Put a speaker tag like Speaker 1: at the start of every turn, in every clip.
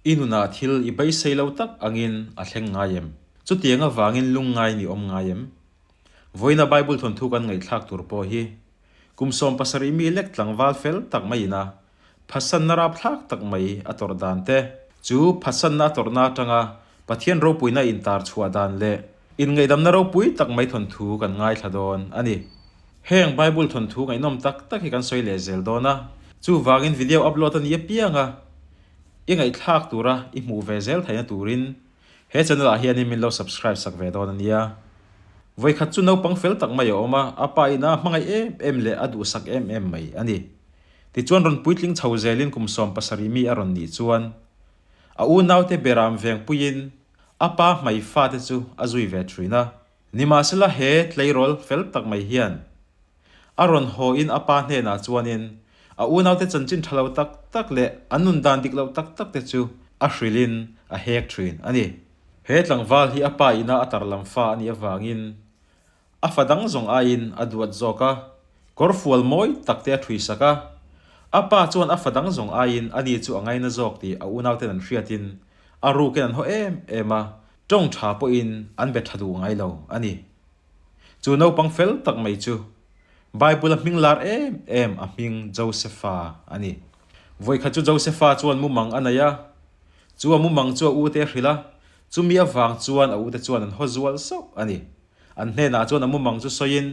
Speaker 1: I nunah thil i beisei lo tak angin a thleng ngai em? Chutiang avangin lungngai ni awm ngai em? Vawiina Bible thawnthu kan ngaihthlak tur pawh hi kum 70 mi lek tlangval fel tak maiin a phatsanna rapthlak tak mai a tawrh dan te, chu phatsanna a tawrhna atanga Pathian ropuina intar chhuah dan leh inngaihdamna ropui tak mai thawnthu kan ngaithla dawn a ni. Heng Bible thawnthu ngaihnawm tak tak hi kan sawi leh zel dawn a, chuvangin video upload a ni apiang a, i ngaihthlak tura i hmuh ve zel theihna turin he channel ah hianin min lo subscribe sak ve dawn a nia. Vawikhat chu naupang fel tak mai a awm a, a pa ina a hmangaih em em leh a duhsak em em mai a ni. Tichuan rawn puitling chho zelin kum 70 mi a rawn nih chuan a unaute beram vengpuiin a pa hmai fate chu a zui ve thin a. Nimahsela he tleirawl fel tak mai hian a rawn haw in a pa hnenah chuanin a unaute chanchin tha lo tak tak leh an nun dan dik loh tak tak te chu a hrilhin a hek thin a ni. He tlangval hi a pa ina a tarlam fa a nih avangin A fa dang zawng aiin a duat zawk a, kawrfual mawi tak te a thui sak a. A pa chuan a fa dang zawng aiin a ni chu a ngaina zawk tih a unauten an hriatin a rukin an haw em em a, tawng tha pawhin an be tha duh ngai lo a ni. Chu naupang fel tak mai chu Bible a hming lar em em a hming Josepha a ni. Vawikhat chu Josepha chuan mumang a nei a, chu a mumang chu a ute a hrilh a, chumi avang chuan a ute chuan an haw zual sauh a ni. An hnenah chuan a mumang chu sawiin,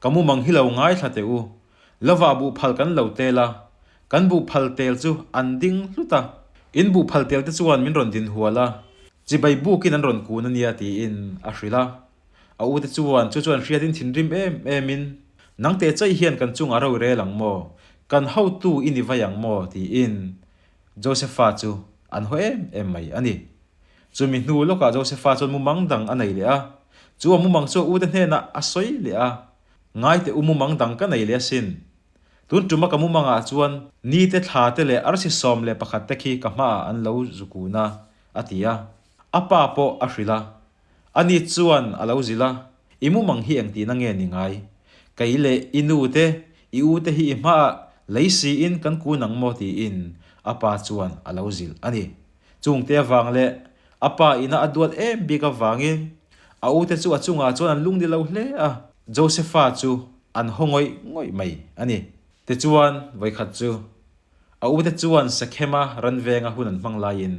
Speaker 1: Ka mumang hi lo ngaithla teh u. Lovah buhphal kan lo tel a, kan buhphal tel chu an ding hlut a. In buhphal tel te chuan min rawn din hual a, chibai bukin an rawn kun a nia tiin a hrilh a. A ute chuan chu chuan hriatin thinrim em emin, Nang teh chai hian kan chungah ro i rel ang maw? Kan hotu i ni vai ang maw? tiin Josepha chu an haw em em mai a ni. Chumi hnu lawkah Josepha chuan mumang dang a nei leh a, chu a mumang chu a ute hnenah a sawi leh a, Ngai teh u mumang dang ka nei leh asin. Tun tuma ka mumangah chuan ni te thla te leh arsi 11 te khi ka hmaah an lo zukun a, a ti a. A pa pawh a hrilh a. Ani chuan a lo zilh a, I mumang hi engtihna nge ni ngai? Kei leh i nu te, i u te hi i hmaah lei siin kan kun ang maw tiin a pa chuan a lo zilh a ni. Chungte avang leh a pa ina a duat em bik avangin a ute chu a chungah chuan an lung ni lo hle a, Josepha chu an haw ngawih ngawih mai a ni. Tichuan, vawikhat chu a ute chuan Sekhema ran venga hun an hmang laiin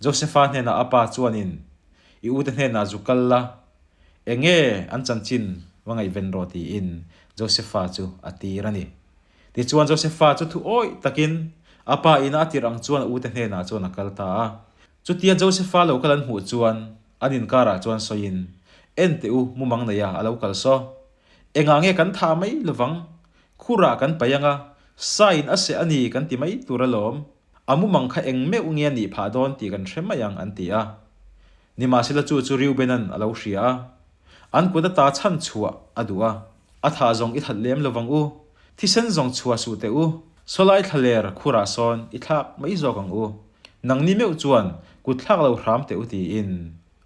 Speaker 1: Josepha hnenah a pa chuanin, I ute hnenah zu kal la, enge an chanchin va ngaihven rawh tiin Josepha chu a tir a ni. Tichuan Josepha chu thu awih takin a pa ina a tirh ang chuan a ute hnenah chuan a kal ta a. Chutia Josepha lo kal an hmuh chuan an inkarah chuan sawiin, En teh u, mumang neia a lo kal saw. Engah nge kan thah mai lovang? Khurah kan paih anga, sain a seh a ni kan ti mai tur alawm. A mumang kha eng meuh nge a nih phah dawn tih kan hre mai ang an ti a. Nimahsela chu chu Reuben-a'n a lo hria a. An kut ata chhan chhuah a duh a. A thah zawng i that lem lovang u. Thisen zawng chhuah suh teh u. Sawlai thlaler khurah sawn i thlak mai zawk ang u. Nangni meuh chuan kut thlak lo hram teh u tiin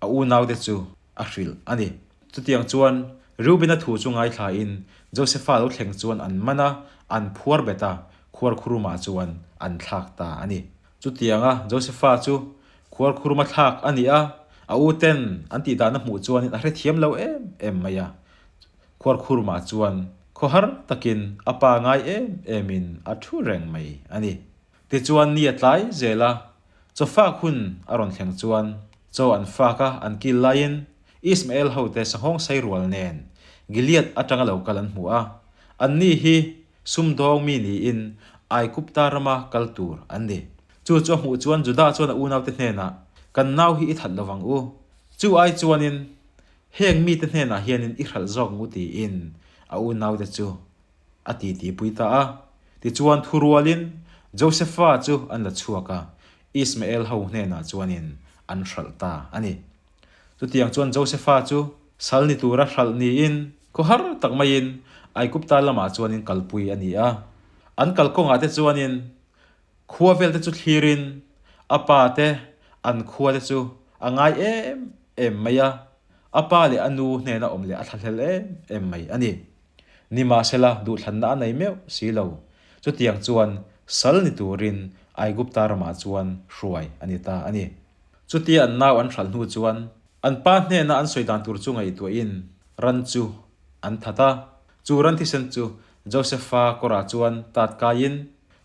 Speaker 1: a unaute chu a hrilh a ni. Chutiang chuan Reuben-a thu chu ngaithlain Josepha lo thleng chuan an man a, an phuar bet a, khuarkhurumah chuan an thlak ta a ni. Chutianga Josepha chu khuarkhuruma thlak a ni a, a uten an tihdan a hmuh chuanin a hrethiam lo em em mai a. Khuarkhurumah chuan khawhar takin a pa ngai em emin a thu reng mai a ni. Tichuan ni a tlai zel a, chaw fak hun a rawn thleng chuan chaw an fak a, an kil laiin Ismael hote sanghawng sai rual nen Gilead atanga lo kal an hmu a. Anni hi sumdawng mi niin Aigupta rama kal tur an ni. Chu chu a hmuh chuan Judah chuan a unaute hnenah, Kan nau hi i that lovang u. Chu ai chuanin Heng mite hnenah hianin i hralh zawk ngu tiin a unaute chu a titipui ta a. Tichuan thurualin Josepha chu an la chhuak a, Ismael ho hnenah chuanin an hralh ta a ni. Chutiang chuan Josepha chu sal ni tura hralh niin khawhar tak maiin Aigupta lamah chuanin kalpui a ni a. An kalkawngah te chuanin Khua vel te chu thlirin a pa te an khua te chu a ngai em em mai a, a pa leh a nu hnena awm leh a thlahlel em em mai a ni. Nimahsela duhthlanna a nei meuh si lo, chutiang chuan sal ni turin Aigupta ramah chuan hruai a ni ta a ni. Chutia an nau an hralh hnu chuan an pa hnena an sawi dan tur chu ngaihtuahin ran chu an that a. Chu ran thisen chu Josefa kawrah chuan tat kaiin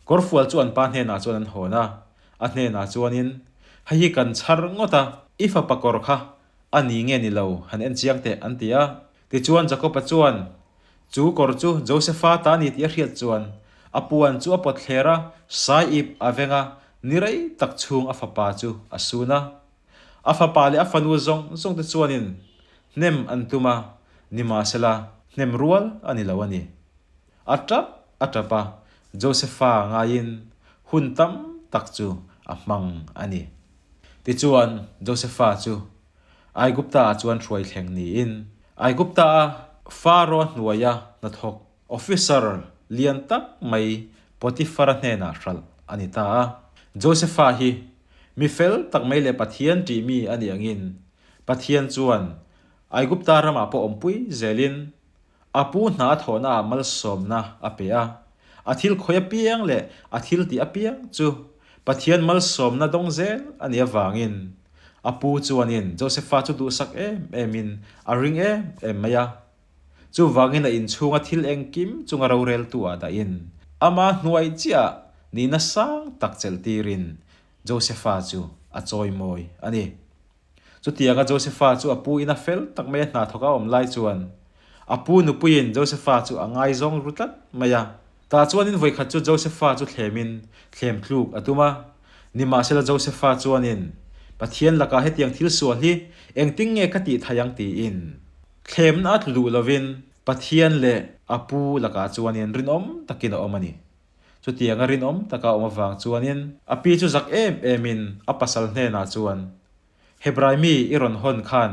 Speaker 1: kawrfual chu an pa hnenah chuan an hawn a. A hnenah chuanin, Hei hi kan chhar ngawt a, i fapa kawr kha a ni nge ni lo han en chiang teh an ti a. Tichuan Jakoba chuan chu kawr chu Josefa ta a ni tih a hriat chuan a puan chu a pawt thler a, sai ip a veng a, ni rei tak chhung a fapa chu a sun a. A fapa leh a fanu zawng zawng te chuanin hnem an tum a, nimahsela hnem rual a ni lo a ni. A tap a tap a, Josefa ngaiin hun tam tak chu a hmang a ni. Tichuan Josefa chu Aigupta-ah chuan hruai thleng niin Aigupta-a Faro hnuaia hnathawk officer lian tak mai Potifara hnenah hralh a ni ta a. Josefa hi mi fel tak mai leh Pathian ṭih mi a nih angin Pathian chuan Aigupta ramah pawh awmpui zelin A pu hna a thawhnaah malsawmna a pe a, a thil khawi apiang leh a thil tih apiang chu Pathian malsawmna dawng zel a nih avangin a pu chuanin Josefa chu duhsak em emin a ring em em mai a. Chuvangin a inchhunga thil engkim chunga roreltu ah dahin ama hnuai chiah nihna sang tak chelh tirin Josefa chu a chawimawi a ni. Chutianga Josefa chu a pu ina fel tak mai a hna thawk a awm lai chuan a pu nupuiin Josefa chu a ngaizawng ru tlat mai a. Tah chuanin vawikhat chu Josefa chu thlemin thlem tluk a tum a. Nimahsela Josefa chuanin, Pathian lakah hetiang thil sual hi engtin nge ka tih thai ang tiin thlemna a tlu duh lovin Pathian leh a pu lakah chuanin rinawm takin a awm a ni. Chutianga rinawm taka awm avang chuanin a pi chu zak em emin a pasal hnenah chuan, Hebrai mi i rawn hawn khan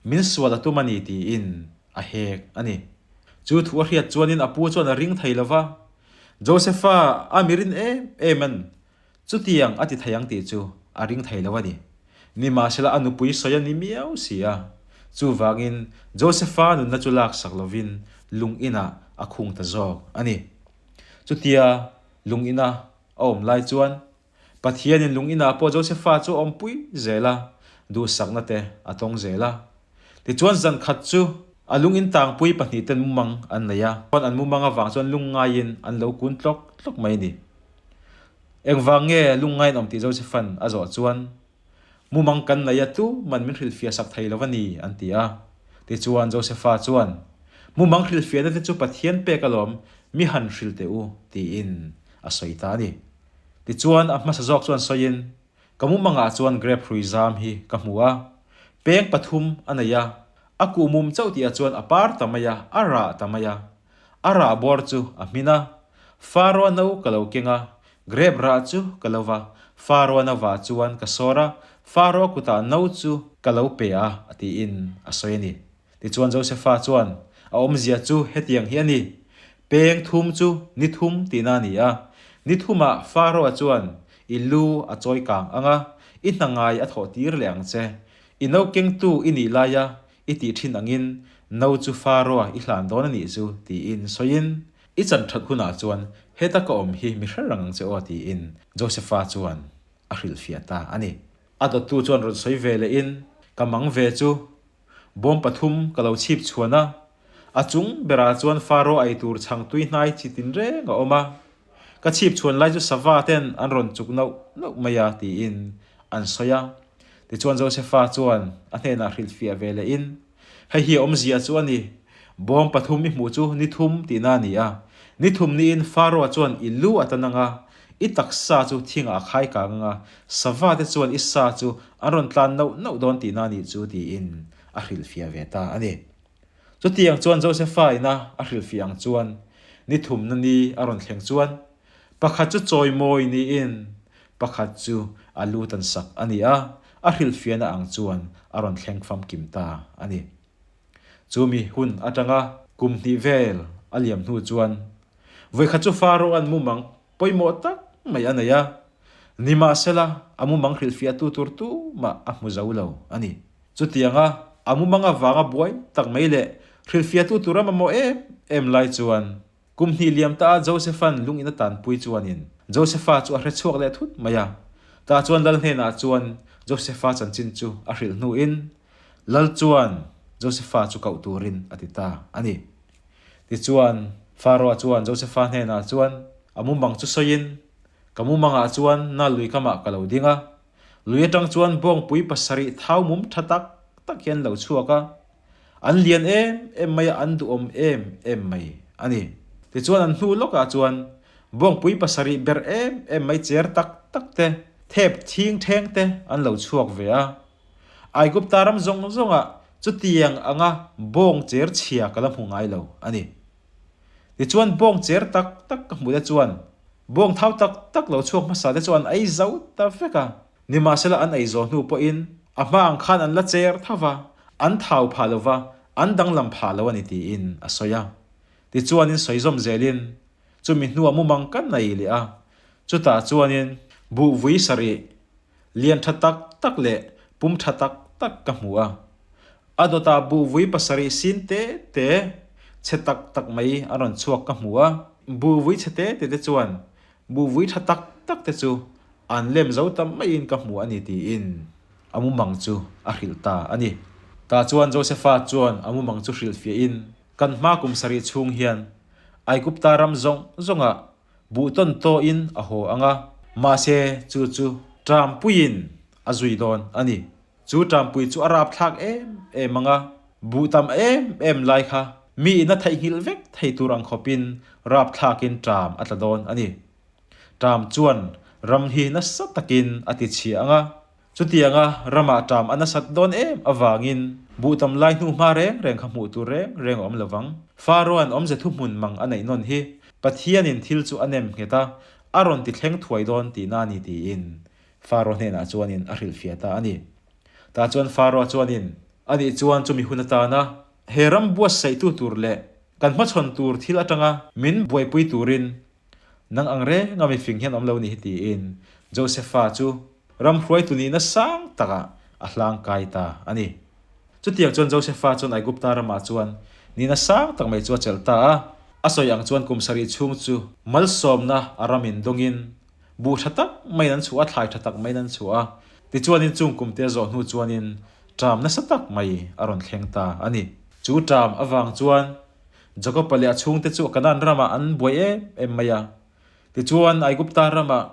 Speaker 1: min sual a tum a ni tiin a hek a ni. Chu thu a hriat chuanin a pu chuan a ring thei lo va, Josefa a mi rin em em an chutiang a ti thei ang tih chu a ring thei lo a ni. Nimahsela a nupui sawi a ni miau si a, chuvangin Josefa nunna chu laksak lovin lung inah a khung ta zawk a ni. Chutia lung ina a awm lai chuan Pathianin lung inah pawh Josefa chu a awmpui zel a, duhsakna te a tawng zel a. Tichuan zan khat chu a lung in tangpui pahnihten mumang an nei a, chuan an mumang avang chuan lungngaiin an lo kun tlawk tlawk mai a ni. Engvang nge lungngaiin awm tih Josefa'n a zawh chuan Mumang kan nei a tu man min hrilhfiah sak thei lo a ni, an ti a. Tichuan Josefa chuan, Mumang hrilhfiahna te chu Pathian pek alawm, mi han hrilh teh u, tiin a sawi ta a ni. Tichuan a hmasa zawk chuan sawiin, Ka mumangah chuan grep hrui zam hi ka hmu a, peng pathum a nei a, a kuhmum chauh tihah chuan a par ta mai a, a rah ta mai a. A rah bawr chu a hmin a, Faro no ka lo keng a, Grep rah chu ka lo va, Faro nova chuan ka sawr a, Faro kutah no chu ka lo pe a, tiin a sawi a ni. Tichuan Josefa chuan, A awmzia chu hetiang hi a ni, Peng thum chu ni thum tihna a ni a, ni thumah Faro-a chuan i lu a chawi kang ang a, i hna ngai a thawh tir leh ang che. I no kengtu i nih laia i tih thin angin no chu Faro-a i hlan dawn a nih chu, tiin sawiin I chan that hunah chuan heta ka awm hi mi hre reng ang che aw tiin Josefa chuan a hrilhfiah ta a ni. A dawttu chuan rawn sawi ve lehin, Ka mang ve chu bawm pathum ka lo chhip chhuan a, a chung berah chuan Faro ei tur chhang tui hnai chi tinreng a awm a, ka chhip chhuan lai chu sava ten an rawn chuk nauh nauh mai a tiin an sawi a. Tichuan Josefa chuan a hnenah hrilhfiah ve lehin, Hei hi awmzia chu a ni. Bawm pathum i hmuh chu ni thum tihna a ni a. Ni thum niin Faro-a chuan i lu a tan ang a, i taksa chu thingah a khai kang ang a, sava te chuan i sa chu an rawn tlan nauh nauh dawn tihna a nih chu tiin a hrilhfiah ve ta a ni. Chutiang chuan Josefa ina a hrilhfiah ang chuan ni thumna ni a rawn thleng chuan pakhat chu chawimawi niin Pakhat chu a lu tan sak a ni a, a hrilhfiahna ang chuan a rawn thleng famkim ta a ni. Chu mi hun atanga kum hnih vel a liam hnu chuan vawikhat chu Faro-a'n mumang pawimawh tak mai a nei a, nimahsela a mumang hrilhfiahtu tur tumah a hmu zo lo a ni. Chutianga a mumang avanga buai tak mai leh hrilhfiahtu tur a mamawh em em lai chuan Kum hnih liam ta a Josepha'n lung in a tanpui chuanin Josefa chu a hre chhuak leh thut mai a. Tah chuan lal hnenah chuan Josefa chanchin chu a hrilh hnuin lal chuan Josefa chu koh turin a ti ta a ni. Tichuan, Faroa chuan Josefa hnenah chuan a mumang chu sawiin, Ka mumangah chuan na lui kamah ka lo ding a, lui atang chuan bawngpui pasarih thau mum tha tak tak hi an lo chhuak a, an lian em em mai a, an duhawm em em mai a ni. Tichuan an hnu lawkah chuan bawngpui pasarih ber em em mai cher tak tak te, thep thing theng te an lo chhuak ve a. Aigupta ram zawng zawngah chutiang anga bawng cher chhia ka la hmu ngai lo a ni. Tichuan bawng cher tak tak ka hmuh te chuan bawng thau tak tak lo chhuak hmasa te chu an ei zo ta vek a. Nimahsela an ei zawh hnu pawhin a hma ang khan an la cher tho va, an thau phah lo va, an danglam phah lo a ni tiin a sawi a. Tichuanin sawi zawm zelin chumi hnuah mumang ka nei leh a, chutah chuanin buhvui sarih lian tha tak tak leh pum tha tak tak ka hmu a. A dawtah buhvui pasarih sin te te chhe tak tak mai a rawn chhuak ka hmu a. Buhvui chhe te te te chuan buhvui tha tak tak te chu an lem zo ta maiin ka hmu a ni tiin a mumang chu a hrilh ta a ni. Tah chuan Josefa chuan a mumang chu hrilhfiahin, Kan hma kum sarih chhung hian Aigupta ram zawng zawngah buh tawn tawhin a haw ang a, mahse chu chu ṭampuiin a zui dawn a ni. Chu ṭampui chu a rapthlak em em ang a, buh tam em em lai kha mi in a theihnghilh vek thei tur ang khawpin rapthlakin ṭam a tla dawn a ni. Ṭam chuan ram hi nasa takin a ti chhia ang a, chutianga ramah ṭam a nasat dawn em avangin buh tam lai hnu hma reng reng kha hmuh tur reng reng a awm lo vang. Faroa'n awmze thuhmun mang a neih nawn hi Pathianin thil chu a nem nghet a, a rawn ti thleng thuai dawn tihna a ni tiin Faro hnenah chuanin a hrilhfiah ta a ni. Tah chuan Faro chuanin, Anih chuan chumi hun atana he ram buatsaihtu tur leh kan hmachhawn tur thil atanga min buaipui turin nang ang renga mifing hian awm lo ni hi tiin Josefa chu ram hruaitu nihna sang takah a hlangkai ta a ni. Chutiang chuan Josefa chuan Aigupta ramah chuan nihna sang tak mai chu a chelh ta a. A sawi ang chuan kum sarih chhung chu malsawmna a ramin dawngin Buh tha tak maiin an chhuah a, thlai tha tak maiin an chhuah a. Tichuanin chung kumte a zawh hnu chuanin ṭam nasa tak mai a rawn thleng ta a ni. Chu ṭam avang chuan Jakob-a leh a chhungte chu Kanaan ramah an buai em em mai a. Tichuan Aigupta ramah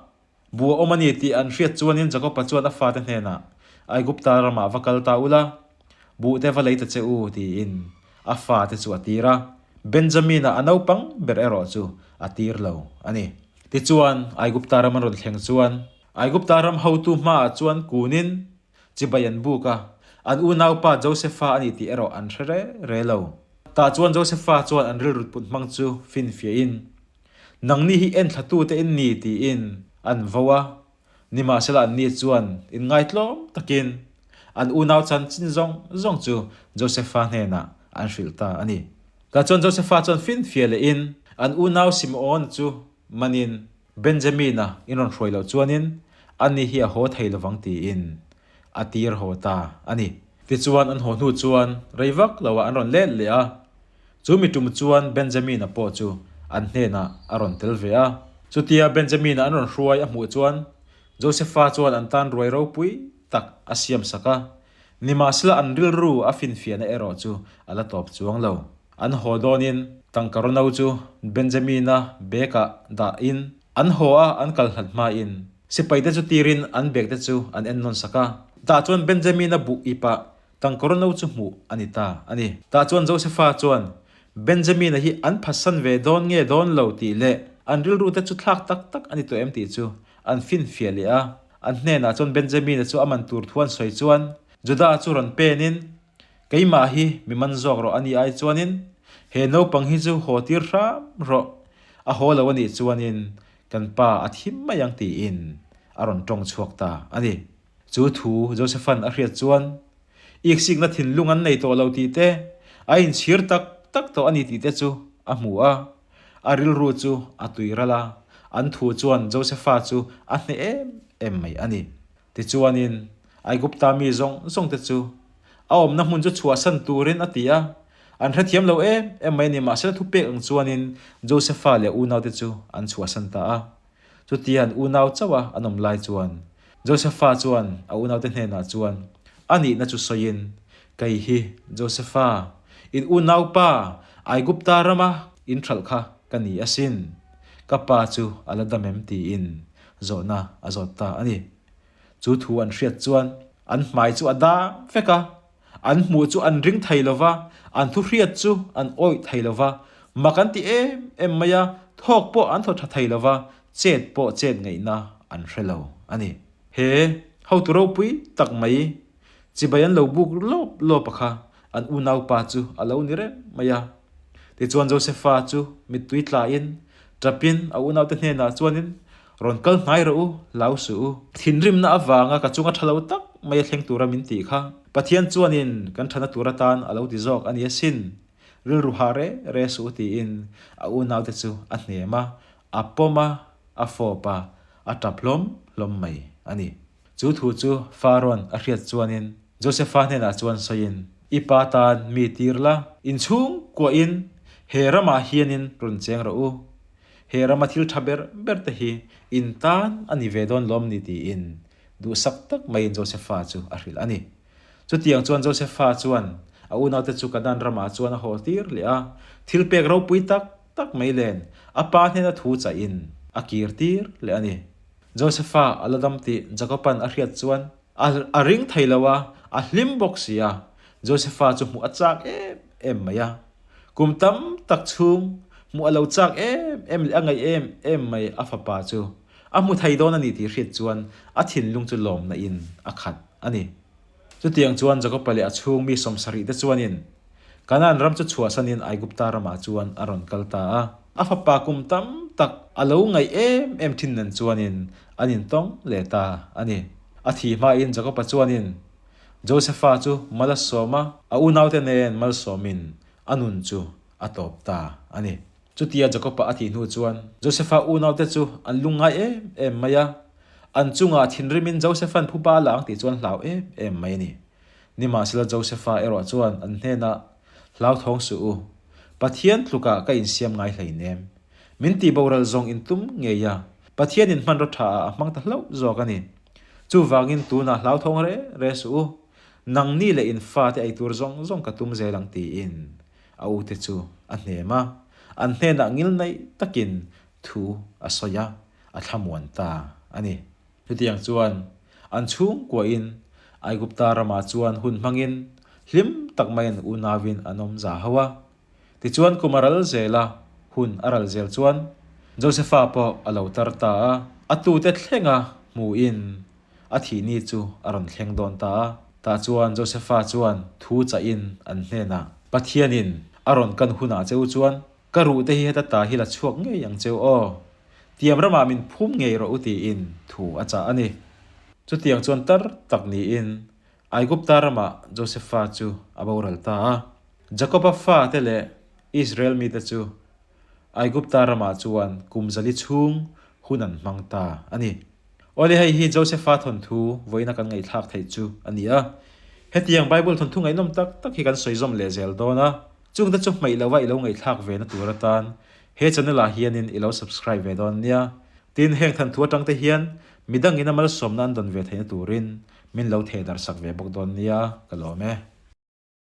Speaker 1: buh a awm a ni tih an hriat chuanin Jakob-a chuan a fate hnenah, Aigupta ramah va kal ta ula, Buh te va lei ta che u, tiin a fate chu a tir a. Benjamina a naupang ber erawh chu a tir lo a ni. Tichuan, Aigupta ram an rawn thleng chuan, Aigupta ram hotu hmaah chuan kunin chibai an buk a, an unaupa Josefa a ni tih erawh an hre re re lo. Tah chuan Josefa chuan an rilru put hmang chu finfiahin, Nangni hi enthlatute in ni, tiin an vo a. Nimahsela anni chuan inngaitlawm takin an unau chanchin zawng zawng chu Josefa hnenah an hrilh ta a ni. Tah chuan Josefa chuan finfiah lehin an unau Simeon chu manin Benjamina in rawn hruai loh chuanin ani hi a haw thei lovang tiin a tir haw ta a ni. Tichuan an haw hnu chuan rei vak loah an rawn let leh a, Chu mi tum chuan Benjamina pawh chu an hnenah a rawn tel ve a. Chutia Benjamina an rawn hruai a hmuh chuan Josefa chuan an tan ruai ropui tak a siam sak a, nimahsela an rilru a finfiahna erawh chu a la tawp chuang lo. An haw dawnin tangka rawno chu Benjamina bag-ah dahin an haw a, an kal hlat hmain sipaite chu tirin an bag te chu an en nawn sak a. Tah chuan Benjamina buh ipah Tangkawr no chu hmuh a ni ta a ni. Tah chuan Josefa chuan, Benjamina hi an phatsan ve dawn nge dawn lo tih leh an rilru te chu thlak tak tak a ni tawh em tih chu an finfiah leh a. An hnenah chuan Benjamina chu a man tur thu an sawi chuan Juda chu rawn penin, Keimah hi mi man zawk rawh a ni ai chuanin he naupang hi chu haw tir hram rawh, a haw lo a nih chuanin kan pa a thim mai ang tiin a rawn tawng chhuak ta a ni. Chu thu Josephan a hriat chuan iksikna thinlung an nei tawh lo tih te, a inchhir tak tak tawh a ni tih te chu a hmu a. A rilru chu a tui ral a, an thu chuan Josepha chu a hneh em em mai a ni. Tichuanin Aigupta mi zawng zawng te chu a awmna hmun chu chhuahsan turin a ti a, an hrethiam lo em em mai a ni. Mahsela thupek ang chuanin Josepha leh unaute chu an chhuahsan ta a. Chutia an unau chauh a an awm lai chuan Josefa chuan a unaute hnenah chuan a nihna chu sawiin, Kei hi Josefa, in unaupa Aigupta rama in hralh kha ka ni asin. Ka pa chu a la dam em? tiin zawhna a zawt ta a ni. Chu thu an hriat chuan an hmai chu a dang vek a, an hmuh chu an ring thei lo va, an thu hriat chu an awih thei lo va, mak an ti em em mai a, thawk pawh an thaw tha thei lo va, chet pawh chet ngaihna an hre lo a ni. He hotu ropui tak mai chibai an lo buk lawp lawp a kha an unaupa chu a lo ni reng mai a. Tichuan Josefa chu mittui tlain, tapin a unaute hnenah chuanin, Rawn kal hnai rawh u, hlau suh u. Thinrimna avanga ka chunga tha lo tak mai a thleng tura min tih kha Pathian chuanin kan thana tur atan a lo ti zawk a ni asin. Rilru hah re re suh u tiin a unaute chu a hnem a, a pawm a, a fawp a, a tap hlawm hlawm mai a ni. Chu thu chu Farawn a hriat chuanin Josefa hnenah chuan sawiin, I pa tan mi tir la, inchhung kuahin he ramah hianin rawn cheng rawh u. He rama thil tha ber ber te hi in tan a ni ve dawn lawm ni tiin duhsak tak maiin Josefa chu a hrilh a ni. Chutiang chuan Josefa chuan a unaute chu Kanaan ramah chuan a haw tir leh a, thil pek ropui tak tak mai len a pa hnena thu chahin a kir tir leh a ni. Josefa a la dam tih Jakoban a hriat chuan a a ring thei lo a, a hlim bawk si a. Josefa chu hmuh a chak em em mai a. Kum tam tak chhung hmuh a lo chak em em leh a ngaih em em mai a fapa chu a hmu thei dawn a ni tih hriat chuan a thinlung chu lawmna in a khat a ni. Chutiang chuan Jakoba leh a chhung mi sawmsarih te chuanin Kanaan ram chu chhuahsanin Aigupta ramah chuan a rawn kal ta a. A fapa kum tam tak a lo ngaih em em thin nen chuanin an intawng leh ta a ni. A thih hmain Jakoba chuanin Josefa chu mal a sawm a, a unaute nen malsawmin a nun chu a tawp ta a ni. Chutia Jakoba a thih hnu chuan Josefa unaute chu an lungngai em em mai a, an chungah thinrimin Josefan phupa a la ang tih chu an hlau em em mai a ni. Nimahsela Josefa erawh chuan an hnenah, Hlauthawng suh u, Pathian tlukah ka insiam ngai hleinem. Min tih boral zawng in tum ngei a, Pathianin hmanraw tha ah a hmang ta hlauh zawk a ni. Chuvangin tunah hlauthawng re re suh u, nangni leh in fate ei tur zawng zawng ka tum zel ang tiin a ute chu a hnem a, an hnenah ngilnaih takin thu a sawi a, a thlamuan ta a ni. Chutiang chuan an chhungkuahin Aigupta ramah chuan hun hmangin hlim tak maiin unauin an awm za ho a. Tichuan kum a ral zel a, hun a ral zel chuan Josefa pawh a lo tar ta a, a tute thlenga hmuhin a thih ni chu a rawn thleng dawn ta a. Tah chuan Josefa chuan thu chahin an hnenah, Pathianin a rawn kan hunah cheu chuan ka ruhte hi heta ta hi la chhuak ngei ang cheu aw. Tiam ramah min phum ngei rawh u tiin thu a chah a ni. Chutiang chuan tar tak niin Aigupta ramah Josefa chu a boral ta a. Jakoba fate leh Israel mite chu Aigupta ramah chuan kum zali chhung hun an hmang ta a ni. Awle hei hi Josefa thawnthu vawiina kan ngaihthlak theih chu a ni a. Hetiang Bible thawnthu ngaihnawm tak tak hi kan sawi zawm leh zel dawn a. Chungte chu hmeih lova i lo ngaihthlak ve na tur atan he channel ah hianin i lo subscribe ve dawn nia. Tin, heng thanthu atang te hian midangin a malsawmna an dawn ve theihna turin min lo thehdarh sak ve bawk dawn nia ka lawm e.